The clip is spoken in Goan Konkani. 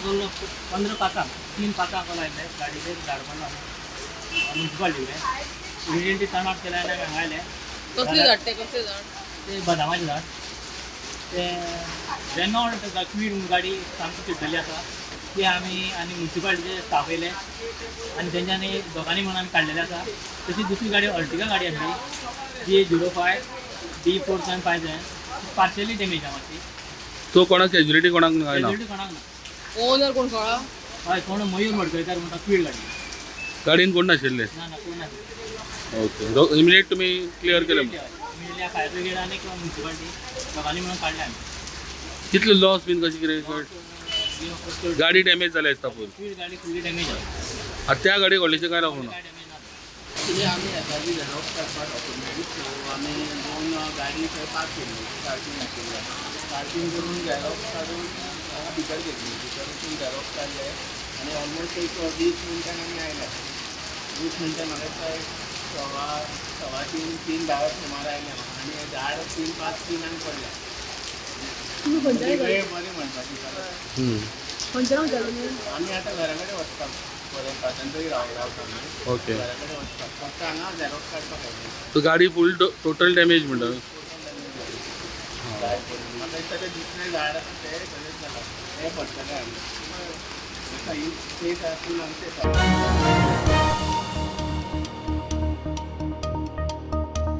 कॉल 4:45, 3:05 कॉल आयले, गाडयेचेर झाड पडला म्युन्सिपाल्टी कडेन. इमिडिएटली टर्न आउट केलें आनी आमी हांगा आयले. कसलें झाड तें? कसलें झाड? ते बदामाचें झाड. ते रेनॉल्ट क्वीड गाडी सामकी चिड्डली आसा. ती आमी आनी म्युन्सिपाल्टीचे स्टाफ येयले आनी तेंच्यांनी दोगांनी म्हणून आमी काडलेले आसा. तशी दुसरी गाडी अर्टिगा गाडी आसली, G 05 D 4757, partially damage आहा मातशी. सो कोणाक कॅज्युलिटी कोणाक काय ना? कॅज्युलिटी कोणाक ना. ओनर कोण कळ्ळा? हय, कोण मयूर मडकयकार म्हणटा, क्वीड गाडी. गाडयेन कोण नाशिल्ले? ना ना, कोण नासले. ओके, इमिडिएट तुमी क्लियर केले? इमिडिएटली फायर ब्रिगेड आनी म्युन्सिपाल्टी दोगांनी म्हणून काडले आमी. कितले लॉस बीन कशें कितें? गाडी डॅमेज जाल्या दिसता फूल. क्वीड गाडी फुल्ली डॅमेज आहा. आतां त्या गाडयेक व्हडलेशें कांय लागूं ना. काय डॅमेज ना. एक्चुली आमी येताली झेरॉक्स काडपाक डॉक्युमेंट, सो आमी दोन गाडी थंय पार्क केल्ली, पार्कींग आशिल्लें. पार्कींग करून झेरॉक्स काडून हांगा भितर घेतली. भितर वचून झेरॉक्स काडले आनी ऑलमोस्ट एक 20 मिनटान आमी आयले. 20 मिनटां म्हाका दिसता एक 3:15, 3:10 सुमार आयले हांगा आनी हें झाड 3:55 पडलें. वेळ बरी म्हणपाची जाल्यार. आमी आतां घरा कडेन वचपाक परत पाटण तरी रावता आमी. घरा कडेन वचपाक, फक्त हांगा झेरॉक्स काडपाक आयले. सो गाडी फूल टोटल डॅमेज म्हणटा. झाड पडून म्हाका दिसता तें दुसरें झाड आसा तें तशेंच जालां, तें पडटलें आनी. ही स्टेट फूल आमचें.